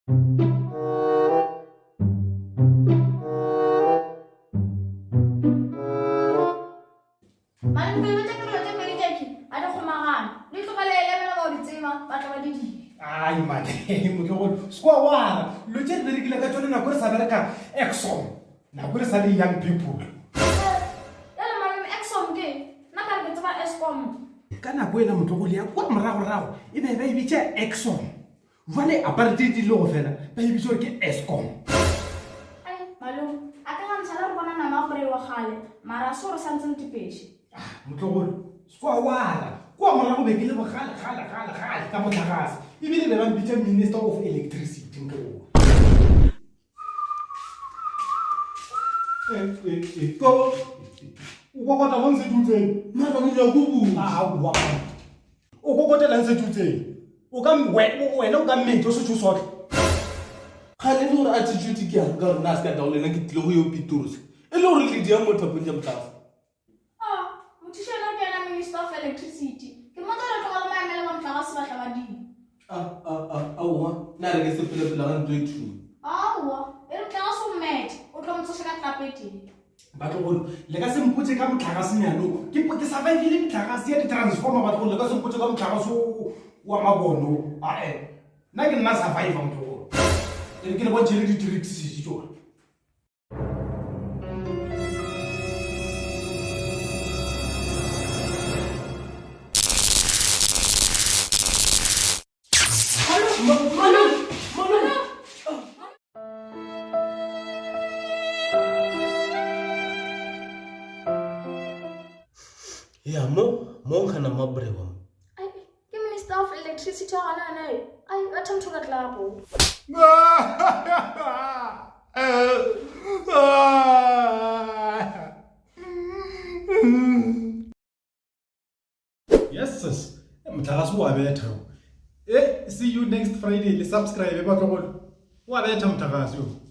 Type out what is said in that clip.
Ai mane motlogolo sekwa wara dilo tše re berekile ka tsone nako re sa bereka exxon nako re sa le young people ka nako ela motlogolo ya kwa moragorago e be ba e bitša exxon Jwale apartheid e ile go fela, ba e bitša gore ke Eskom. Ai, malome, a ka ga ntšhala re bona nama go reiwa gale, mara a se gore sa ntse ntepeše. Ah, motlogolo, sekwa wala. Kua morago be ke le bogale gale gale gale ka motlagase. Ebile be ba mpitša Minister of Electricity, motlogolo. Eh, eh, eh, ko o kokota mo ntse dutseng. Mara monyako o butse. Aowa. O kokotela ntse dutseng. O ka wena o ka mmetša o se tšo sotla. Kgale e le gore attitude ke yang ka gore na se ka tla go lena ke tlile go yo Petrus. E le gore le diang mo thapong tša motlagase. Ah, mothuši yena ke yena Minister of Electricity. Ke mmotsa gore tloga le maemele ba motlagase ba tla ba ding. Ah, ah, ah, aowa, na re ke sepela pela ga ntlo e thunya. Aowa, e re motlagase o mmethe, o tlo mo tsoša ka tlapa e tee. Batlogolo, le ka se mpotše ka motlagase nyano. Ke ke survivile metlagase ya di-transformer batlogolo, le ka se mpotše ka motlagase o wa mabono. Ae, nna ke nna survivor motlogolo. E re ke le bontšhe le di-tricks sesi tšona. Ya mo mo nkgana mabrewa mo. Ai, ke Minister of Electricity wa gona yona e. Ai, ba thomtho ka tlapo. Yes sis, motlagase o a betha o. Eh, see you next Friday le subscribe batlogolo. O a betha motlagase o.